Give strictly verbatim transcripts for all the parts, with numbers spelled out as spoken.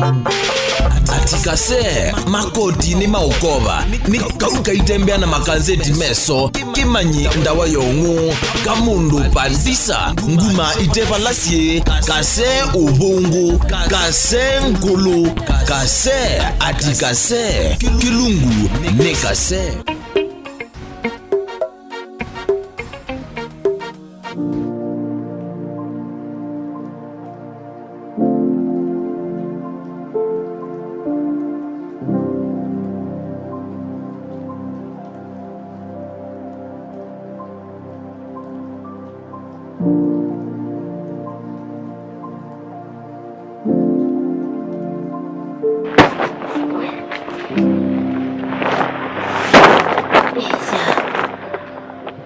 Ati kase, makoti nĩ maũkova, nĩ kau kaitembea na makanzeti meso, kĩmanyi ndawa ya ũng'ũ, kamũndũ pandisa, nguma ite vala syĩ, kase ũvũngũ, kase ngũlũ, kase, ati kase, kĩlungu nĩ kase.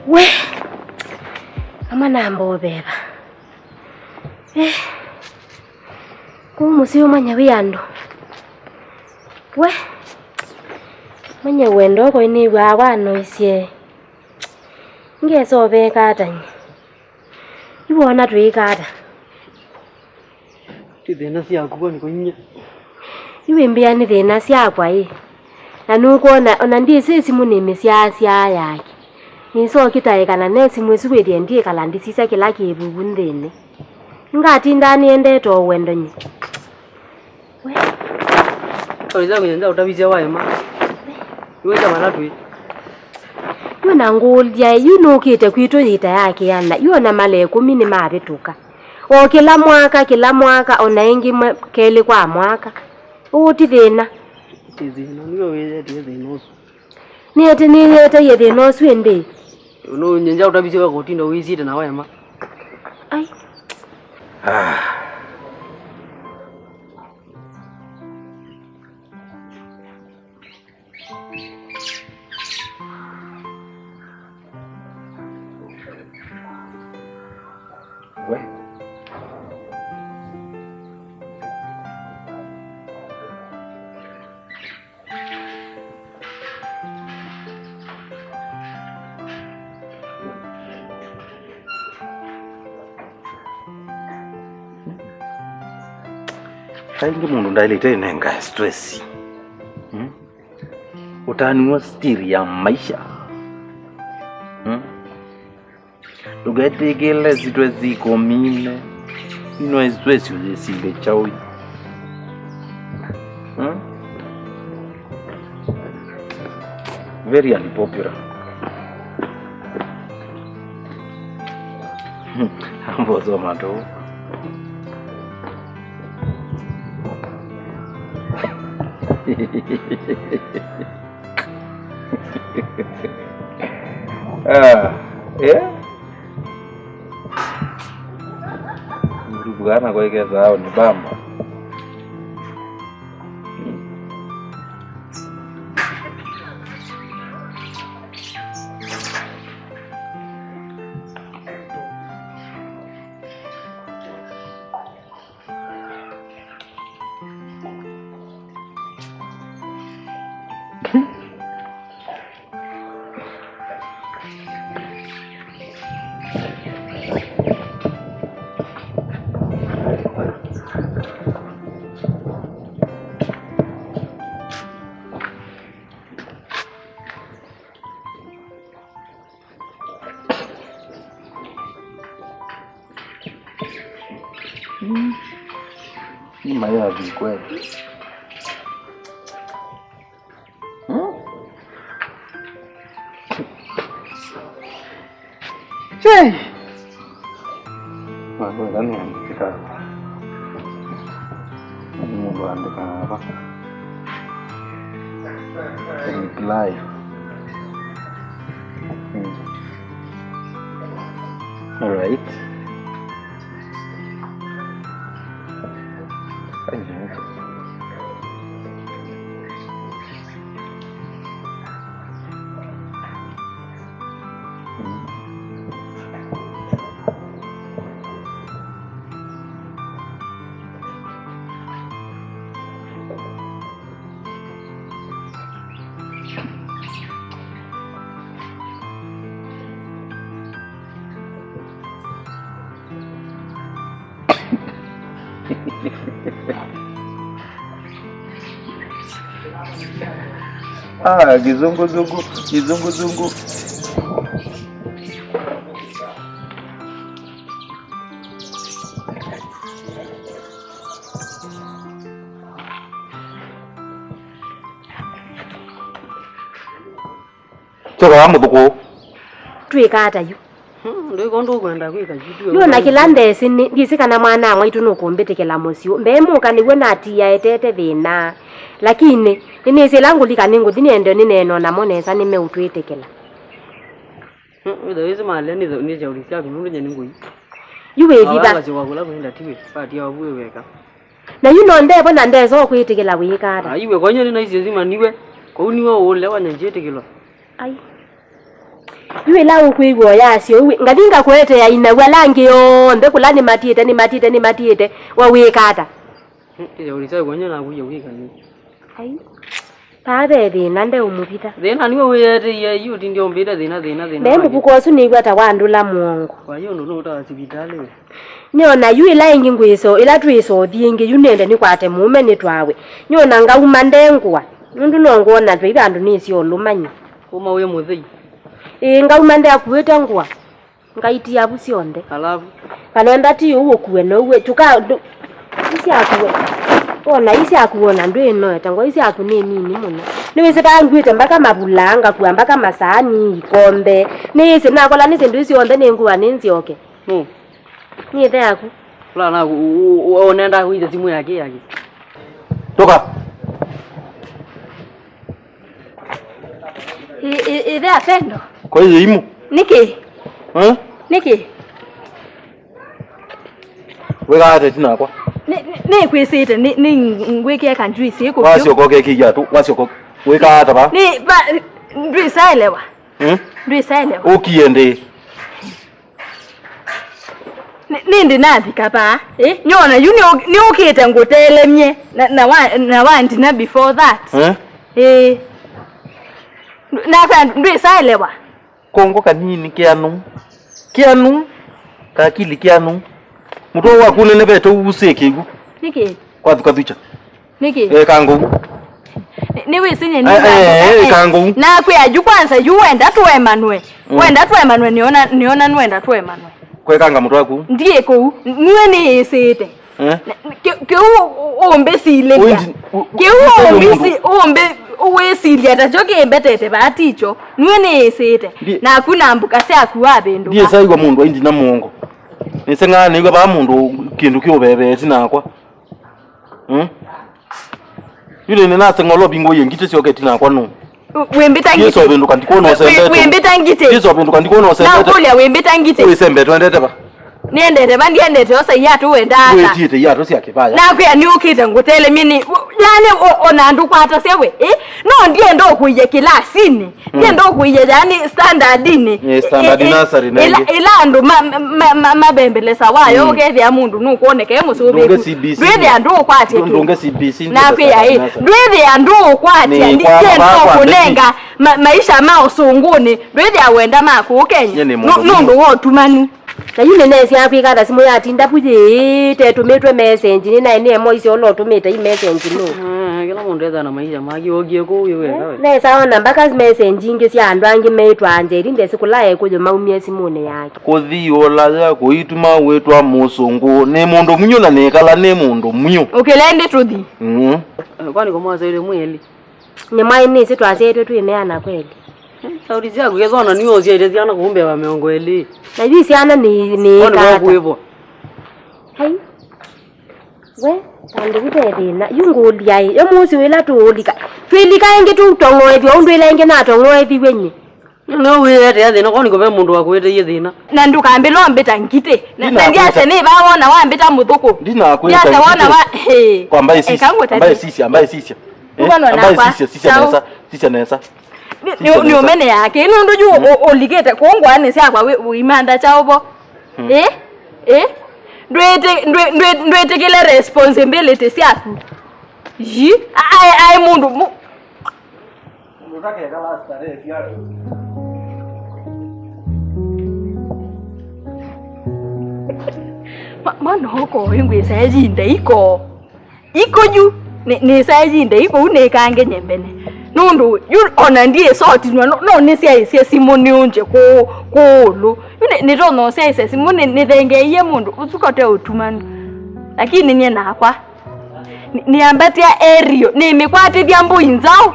We, ama namba ũveva. Eh. Kũu mũsyĩ ũmanya wĩ andũ. We. Manya wendo koi nĩw'aa wanoisye. Ngesa ũveka ata nye. Iwona twĩka ata? Ti thĩna syaku kwani kũinya. Iwĩmbĩa nĩ thĩna syakwa ĩ. Na nũkwona, ona ndĩsĩ simũ nĩmĩsyaasyaa yake. Nĩsokitaĩkana ne simũ ĩsu wĩthĩe ndiĩkala ndĩsisya kĩla kĩvuvu nthĩnĩ. Ngatindaa nĩendete o wendo nye. Oiza kwenye nza utavisya waema. Iwe kama natwi. Yu na ngũlya, yu nũkĩte kwitũ yĩta ya kĩana, yu ona mala ĩkũmi nĩmavĩtũka. O kĩla mwaka, kĩla mwaka, ona ĩngĩ mwe-, kelĩ kwa mwaka. Ũũ ti thĩna. Ti thĩna, nĩwe wĩyetie thĩna ũsu. Nĩete nĩyeteie thĩna ũsu ĩndĩ. Nũnyenja ũtavisye wa kũtinda ũisite na waema. Ai. Ah. We. Kaingĩ mũndũ ndaĩlĩte ĩnengae stress. Hmm? Ũtaniwa stiri ya maisha. Hmm? Ndũketĩkĩle stress ikomine. Ino stress ũyĩsile kyaũ? Hmm? Very unpopular. Ambosoma tu. Ah, eh? Bwana kwa ikeza au ni bamba. Mm. Ni mayathi kweli. Hmm? Hey! Makwenda nĩandĩkĩka ava. Nĩ mũndũ andĩkaa ava. Reply. Hmm. All right. Ah, kizunguzungu, kizunguzungu. Kyoka mũthũkũ. Twĩka ata yu? Hmm, ndwĩka ũndũ ũkwenda kwĩka yu, tiwe. Nũona kĩla ndesĩ nĩ, ndyĩsĩ kana mwana-a-mwaitũ nũkũmbĩtĩkĩla mũsyĩ. Mbee mũka nĩw'o natiaetete thĩna. Lakini, nĩnĩsĩ ĩla ngũlika nĩngũthi nĩende nĩneena namo nesa nĩmeũtwĩtĩkĩla. Hmm, wĩtha wĩsĩ malea nĩ, nĩ shauri syaku, nũndũ nye nĩ ngũi. Yu wĩthitha. Awa wasyo wakũla kwenda tiwe, pati ya wavu weka. Na yu no ndevo na ndesa ũkwĩtĩkĩla wĩka ata? Aiwe, kwa nyoni naisye simaniwe, kũu niwe ũũle wa nyanjĩtĩkĩlwa. Ai. Yu ĩla ũkwĩw'a ũyasyo, yu ngathi ngakũetea inaw'a ala angĩ onthe kũla nĩmatiĩte, nĩmatiĩte, nĩmatiĩte, wa wĩka ata? Hmm, ĩya ũlisa kwa nyoni naku ya wĩka nĩ. Ai. Vaa ve thĩna, ndeũmũvitha. Thĩna nĩwe wĩeteie, yu ũtindĩ ũmbĩte thĩna, thĩna, thĩna. Mbee mũvuko ũsu nĩw'a ta wandũla mũongo. Kwa hiyo ũndũ nũũtawa sivitalĩ we. Nĩona yu ĩla ĩngĩ ngwĩso, ĩla twĩsothi ĩngĩ, yu nende nĩkwate mũũme nĩtwawe. Nĩona ngauma ndengũa, nũndũ no ngwona twĩ vandũ nĩsyo ũlũmany'o. Uma wĩ mũthei. Ĩĩ, ngauma ndeakuĩte ngũa. Ngaitia vu syonthe. Alafu? Kana enda ti ũu ũkue na ũu, tũka, ndũ, isyakuwe. Wona isyakuwe na ndwĩnoeta, ngwa isyaku nĩ nini mũno. Nĩwĩsĩ tanguĩte mpaka mavula, ngakua mpaka masaani, ikombe. Nĩĩsĩ nakola nĩ syĩndũ isu syonthe nĩngua nĩ nzyoke. Nũ? Nĩ ĩthe yaku. Kula na, u, u, u, ũnenda kũitha simũ yake yake. Tũka. Ĩ, ĩ, ĩthe Apendo. Kwa hiyo imu. Nĩkĩ? Eh? Nĩkĩ? Wĩkaa ata ĩtina wakwa? Nĩ, nĩ, nĩkwĩsĩte, nĩ, nĩ ngwĩkĩe ka juice ĩkũvyũ. Wasyoka ũkekĩia tu, wasyoka wĩkaa ata va? Nĩ, va, ndwĩsaelewa. Hmm? Ndwĩsaelewa. Ũkie ndĩ. Nĩ, nĩndĩ navika vaa, ĩ? Nĩona yu nĩ, nĩũkĩte ngũtelemye na, na wa, na wandina before that. Eh? Ĩ. Nakwĩa ndwĩsaelewa. Kongo kanini kĩanu. Kĩanu. Kakili kĩanu. Mũtwe waku ũnenevete ũusĩkĩu. Nĩkĩ? Kwathuka thucha. Nĩkĩ? Eka ngũu. Nĩ, nĩwĩsĩ nye nĩ, eh, eh, eh, eka ngũu. Nakwĩa yu kwanza yu wenda tũemanwe. Mm. Wenda tũemanwe, nĩona, nĩona nĩwenda tũemanwe. Kwekanga mũtwe waku. Ndiĩ kũu. Nue nĩĩsĩte. Eh? Kĩu ũmbĩsilĩlya. Kĩu ũmbĩsi-, ũmbĩ-, wĩsilya takyo kĩmbetete vaa tikyo. Nue nĩĩsĩte. Ndi- Naku na mbuka syaku wavĩndũka. Ndiĩsaĩwa mũndũ aindina mũongo. Nĩseng'aa nĩw'a vaa mũndũ kĩndũ kĩũvevee ĩtina wakwa. Hmm? Yule ninaseng'olwa bingo ye ngite syoke ĩtina wakwa nũ? Wĩmbĩta ngite. Yesu vinduka ndikuona usembete. Wĩmbĩta ngite. Yesu vinduka ndikuona usembete. Na ũkũlya wĩmbĩta ngite. Wĩsembe twendete va? Nĩendete va, ndiendete osa iatũ wenda ata. Wĩtiĩte iatũ sya kĩvaya. Nakwĩa nĩũkĩte ngũtelemye nĩ, yani, o-, ona ndũkwatasya we, eh? No ndienda ũkũie kĩlasinĩ. Ndienda ũkũie, yani, standardinĩ. Eh, standard nursery nengĩ. Ĩla, ĩla andũ ma, ma, ma, mavembelesa wayo, ũkethĩa mũndũ nũkwoneka e mũsũvĩku. Ndũnge C B C. Ndwĩthĩa ndũũkwatya kĩ. Ndũnge C B C. Nakwĩa ĩ, ndwĩthĩa ndũũkwatya, ndienda ũkũnenga ma, maisha ma ũsũngũnĩ. Ndwĩthĩa wenda ma kũũkenya. Nũndũ wa ũtumanu. Na yu nĩneesĩ akwĩka ata simũ yatinda vu yĩĩte ĩtũmĩtwe message, nĩnaĩ nĩemoisye ũla ũtũmĩte i message nũ. Ah, kĩla mũndũ ethaa na maisha make, okie kũu wĩ weka we. Nesa ona mpaka message ingĩ sya andũ angĩ meĩtwa Angeli, ndesĩ kũla ekũyũ maumie simũnĩ yake. Kũthi ũlaya kũituma wĩtwa mũsũngũ, nĩ mũndũ mwiũ na nĩkala nĩ mũndũ mwiũ. Ũkĩle ndĩ tũthi. Mm. Eh, kwani kũmwasaile mwĩeli? Nĩ mwaĩ nĩsĩ twasyaĩtwe twĩ meana kweli. Sauti syaku kethwa ona niwe ũsyaĩte syana kũmbea wa mĩongo ĩlĩ. Na yu syana nĩ, nĩ kwani kata. Wakuĩvwa? Ai. We, vandũ vu ve thĩna. Yu ngũlya ĩ, yo mũsyĩ wĩla tũũlika. Twĩlika ĩngĩ tũtong'oethw'a ũndũ ĩla ĩngĩ natong'oethiw'e nyie. No wĩetea thĩna, kwani kũve mũndũ wakwĩteie thĩna? Na ndũkambĩla ũmbĩta ngitĩ. Na, na ndiasya nĩ vaa wona wambĩta mũthũkũ. Ndinakwĩta ngitĩ. Ndiasya wona wa, hey. Kwa mbae sisi, eka ngũtavye. Mbae sisi, mbae sisi. Eh, ũkona ambaye nakwa. Sisya, sisya nesa, sisya nesa. Nĩ, nĩ, sisya nĩ nesa. Ũmene yake. Nũndũ yu, mm, ũ-, ũlikĩte kũngwanĩ syakwa wĩ, wĩimantha kyaũ vo? Mm. Eh? Eh? Ndwĩtĩ-, ndwĩ-, ndwĩ-, ndwĩtĩkĩle responsibility syaku. Yi? Aĩ, aĩ mũndũ mu-, mũndũ ndakekala starehe syaku. Ma-, mwana ũko wĩ ngwĩsa ĩyinda iko. Iko yu. Nĩ, nĩsaĩie ndei kũu nĩkange nyembene. Nũndũ yu ona ndiĩsotinwa, no, no nĩsyaĩsye simũ nĩũngye kũũ, kũũlũ. Yu nĩ, nĩtonya ũsyaĩsya simũ nĩ, nĩthengeeie mũndũ ũsu kote ũtumanu. Lakini nyie nakwa. Nĩ, nĩambatĩa erio, nĩmĩkwatĩthya mbũi nzaũ.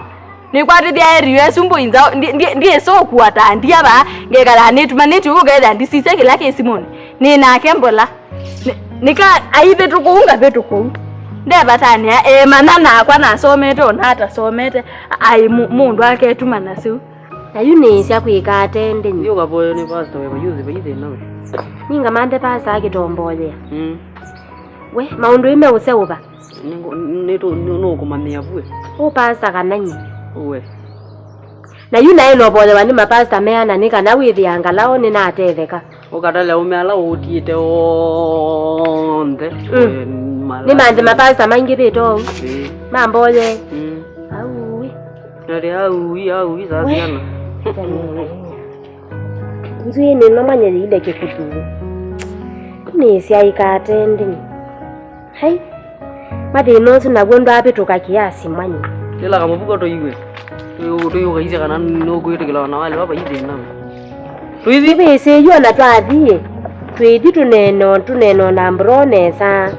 Nĩkwatĩthya erio esu mbũi nzaũ. Ndi, ndi, ndiĩsũkua ta ndia vaa, ngekala nĩtumanĩtye ũkethĩa ndisisya kĩla kĩ simũnĩ. Nĩ nake mbola. Nĩ, nĩka aivĩtũkũu ngavĩtũkũu. Ndevatanĩa, e, mana nakwa nasomete, ona atasomete, ai, mũ-, mũndũ aketuma nasyo. Na yu nĩĩsya kwĩka ate ndĩnyi? Nĩ ũkavoya nĩ pastor we, vayuthi vai thĩna we. Ningamanthe pastor akĩtomboyea. Mm. We, maũndũ ĩ meũseũva. Nĩ, nĩ, nĩ, nũkũmanyĩa vue. Ũ pastor kana nyi? Uwe. Na yu naĩ novoyewa nĩ mapasta meana nĩ kana wĩthĩa ngalao nĩnatetheka. Ũkatale aũme ala ũtiĩte onthe. Mm. Nĩ manthe mapasta maingĩvĩte ũu. Ĩĩ. Mamboye. Mm. Aui. Nalĩ aui, aui, saa syana. Nzwĩnĩ nomanye yĩile kĩkũthu. Nĩsyaĩka ate ndĩnĩ. Hai. Mathĩna ũsu naw'o ndwavĩtũka kĩasi mwanyi. Ĩla kamũvuko tũiw'e. Tũyũkaisya kana nũkwĩtĩkĩla ona walĩwa vai thĩna. Tũithi. Tũvĩsĩ yu ona twathiĩ. Twĩthi tũneno, tũneno na mbro nesa.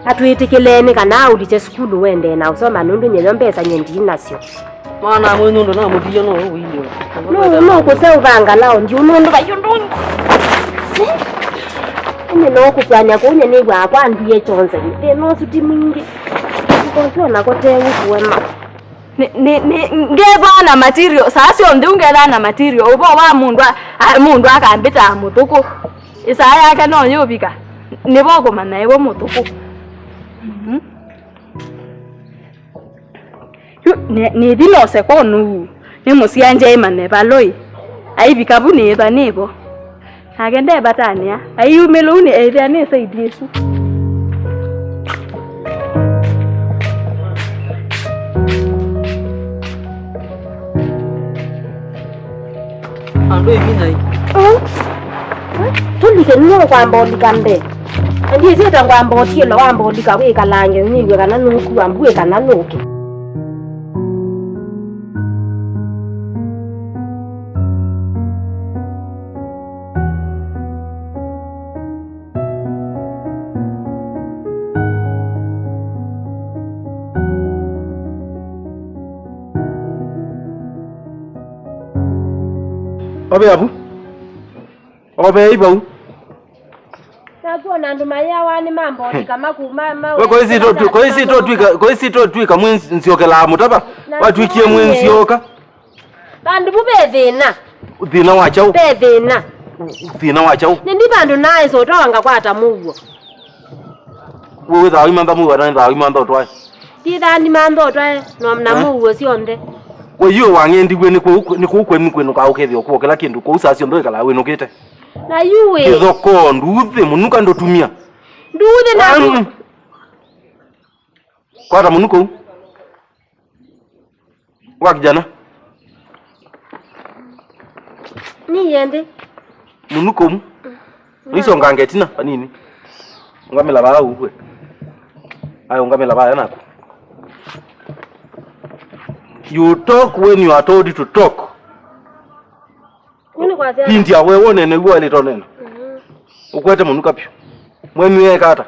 Atwĩtĩkĩleni kana aũlikye sukulu wendee na ũsoma nũndũ nyeyo mbesa nye ndi nasyo. Mwana mwe nũndũ namũtia no ũiwe. No, no kũseũvanga lao ndiũ nũndũ vai ũndũ ũngĩ. Ĩnĩ no kũkwanya kũu nye nĩw'aa kwa ndwie kyonze. Thĩna ũsu ti mwingĩ. Ũkosyo nako te ũkuema. Nĩ, nĩ, nĩ, ngethwa na material, saa syonthe ũngethwa na material, ũvoo wa mũndũ a, a, mũndũ akambĩtaa mũthũkũ. Ĩsaa yake no yũvika. Nĩvo ũkũmanya ĩvo mũthũkũ. Mhm. Yu, nĩ, nĩthi nose kwonu, nĩmũsya njaĩmane valoi. Aivika vu nĩĩva nĩvo. Nake ndevatanĩa. Aiumĩlũu nĩ eĩthĩa nĩ saidi ĩsu. Andũ ĩvinai. Tũlike nĩwe ũkwamba ũlika mbee. Na ndyĩsĩ ta ngwamba ũtiĩla wamba ũlika wĩkalange nĩw'e kana nũkua mbuĩ kana nũke. Ovea vu. Ovea ivau. Nakuona andũ mayawa nĩ mambondika makuma ma. We, kwa isi to twi-, kwa isi to twika, kwa isi to twika mwinziokelaa mũtava. Na watwikie mwinzioka. Vandũ vu ve thĩna. Thĩna wa kyaũ? Ve thĩna. Thĩna wa kyaũ? Nĩ ndi vandũ naĩ soto ngakwata mũuo. We wĩthaa imantha mũuo na wĩthaa imantha ũtwae. Ndithaa nimantha ũtwae na, na mũuo syonthe. We yu wang'endiw'e nĩ kũu, nĩ kũu kwenu kwĩnũkaa ũkethĩa ũkũo kĩla kĩndũ kũu saa syonthe wĩkalaa wĩnũkĩte. Na yu wĩ. Kĩthoko, nduuthĩ, mũnuka ndũtumia. Nduuthĩ na. Mm. Kwata mũnuka ũu. Wa kijana. Niye ndi. Mũnuka ũmu. Ũisonga ngetina vanini. Ũngamĩla vaa ũu we. Aya, ũngamĩla vaya naku. You talk when you are told to talk. Kũu nĩ kwasya. Pindia we wone nĩw'o waĩlĩte ũnena. Mhm. Ũkwete mũnuka vyũ. Mwenyu eeka ata?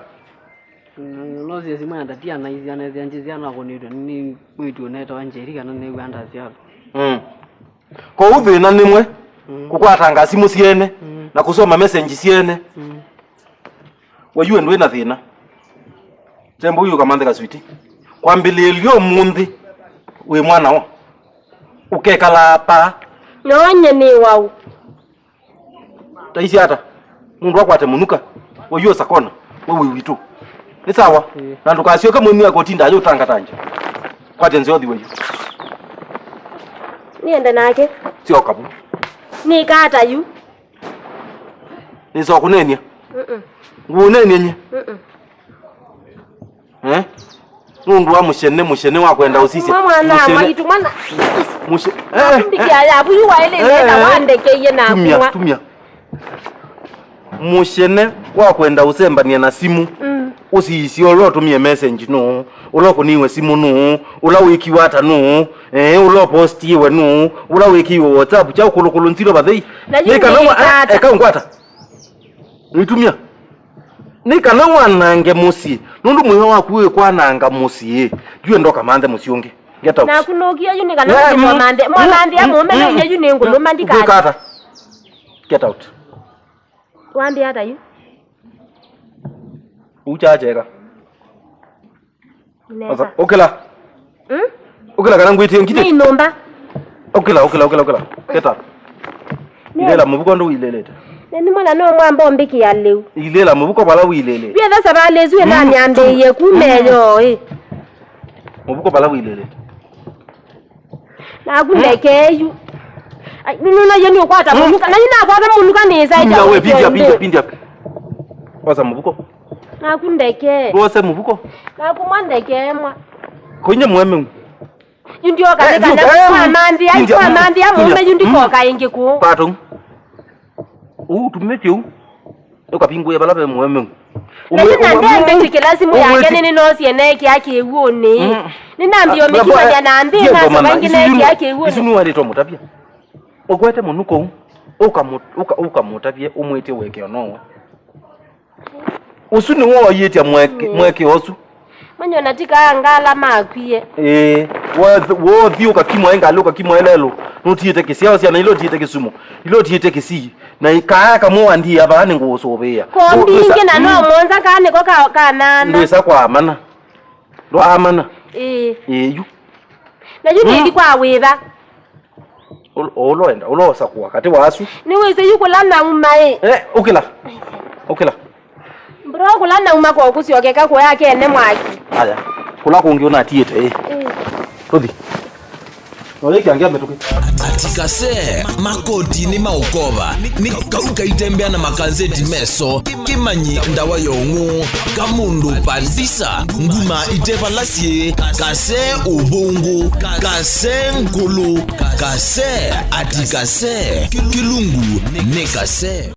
Mm, no sie simwe andatia na isi anethia njisi anakonitwe ni mwitu unetawa Njeri kana nĩw'o andasyalwa. Mm. Kwoou thĩna nĩmwe, mm, kũkwatanga simũ syene, mm, na kũsoma message syene. Mm. We yu ndwĩ na thĩna. Tembo ũyũ kamanthe kaswiti. Kwambĩlĩĩlya ũmũnthĩ wĩ mwana wa. Ũkekalaa paa. Nonye nĩ wau. Taisi ata? Mũndũ akwate mũnuka. We yu sakona. We wĩ witũ. Nĩ sawa? Ĩĩ. Na ndũkasyoke mũnua kũtinda ayo ũtangatangya. Kwate nzeo thi we yu. Niende nake. Syoka vu. Nĩkata yu. Nĩsokũnenia. Mm-mm. Ngũnenie nye. Mm-mm. Eh? Nũndũ wa mũcene, mũcene wa kwenda ũsisya. Mwa mwana, mũcene. Mwaitũ mwana. Mũce-, eh, eh. Mbiki aya, abu yu waĩle nenda, eh, wandekeiye na tumia, kumwa. Tumia. Mũcene wa kwenda ũsembania na simũ. Mm. Ũsisye ũla ũtũmie message nũũ, ũla ũkũniwe simũ nũũ, ũla wĩkiwe ata nũũ, eh, ũla ũpostiwe nũũ, ũla wĩkiwe WhatsApp, kyaũ kũlũkũlũ nzilo vathei. Na yu nĩ kana wa-, nĩĩkata. Eka ũngwata. Nĩtumia. Nĩ kana wanange mũsyĩ. Nũndũ mũyo waku wĩ kwananga mũsyĩ. Yu enda ũkamanthe mũsyĩ ũngĩ. Get out. Naku nũkie yu nĩ kana mũthi mwananthe. Mwananthe amũme na inya yu nĩ ngũlũma ndikata. Get out. Wambĩa ata yu? Ucha cheka. Nesa. Ũkĩla. Hmm? Ũkĩla kana ngwĩtie ngite. Nĩ nyũmba. Ũkĩla, ũkĩla, ũkĩla, ũkĩla. Keta. Nĩ- Ilĩla mũvuko ndũ wilĩlĩte. Nĩ mwana no mwamba ũmbĩkĩa lĩu. Ilĩla mũvuko vala wilĩlĩte. Wĩ thasa valĩzu ĩla nyambĩie kuma eyo ĩ. Mũvuko vala wilĩlĩte. Naku ndeke yu. Ai, nũnũna ye nĩ ũkwata mũnuka. Na yu nakwata mũnuka nĩ ĩsa. Pindia we, pindia, pindia, pindia. Osa mũvuko. Naku ndeke. Wose mũvuko. Naku mwa ndeke mwa. Koinye mwemeu. Yu ndioka nĩ kana kwamanthĩa, kwamanthĩa mũme yu ndikoka ĩngĩ kũ. Pato. Uu tumĩtye uu. Ũkavingũĩa vala ve mwemeu. Na yu na ndembĩtĩkĩla simũ yake nĩnĩnosie neekĩa kĩw'ũnĩ. Nĩnambie ũmĩkimanya na nthĩ nasoka ĩngĩ neekĩa kĩw'ũnĩ. Isu nĩwaĩlĩtwe mũtavya. Ũkwete mũnuko ũu. Ũkamũ-, ũka-, ũkamũtavye ũmwĩtye wekeo nowe. Ũsu nĩwe waĩtya mweke, mweke ũsu. Manyona ti kaa ngala makwie. Ĩĩ, wothi ũkakimwa ĩ ngalĩ, ũkakimwa ĩ lelũ. Nũtiĩte kĩseo syana ila ũtiĩte kĩsumo, ila ũtiĩte kĩsii. Na kaa kamwe wandia vaa nĩngũũsũvĩĩa. Kombi ingĩ na no mũonza kaa nĩko ka, kanana. Ndwĩsa kwa amana. Ndwaamana. Ĩĩ. Ĩĩ yu. Na yu nĩthi kwa wĩva? Ũ-, ũla ũenda, ũla ũsakũa katĩ wa asu. Nĩwĩsĩ yu kũla nauma ĩ. Eh, ũkĩla. Ũkĩla. Bro, kũla nauma kwa kũsyokeka kũya kene mwaki. Aya. Kũla kũngĩ ũnatiĩte ĩ. Ĩ. Tũthi. Nolĩkya ngĩa mĩtũkĩ. Ati kase, makoti nĩ maũkova. Nĩ kau kaitembea na makanzeti meso. Kĩmanyi ndawa ya ũng'ũ. Kamũndũ pandisa. Nguma ite vala syĩ. Kase ũvũngũ. Kase ngũlũ. Kase, ati kase. Kĩlungu nĩ kase.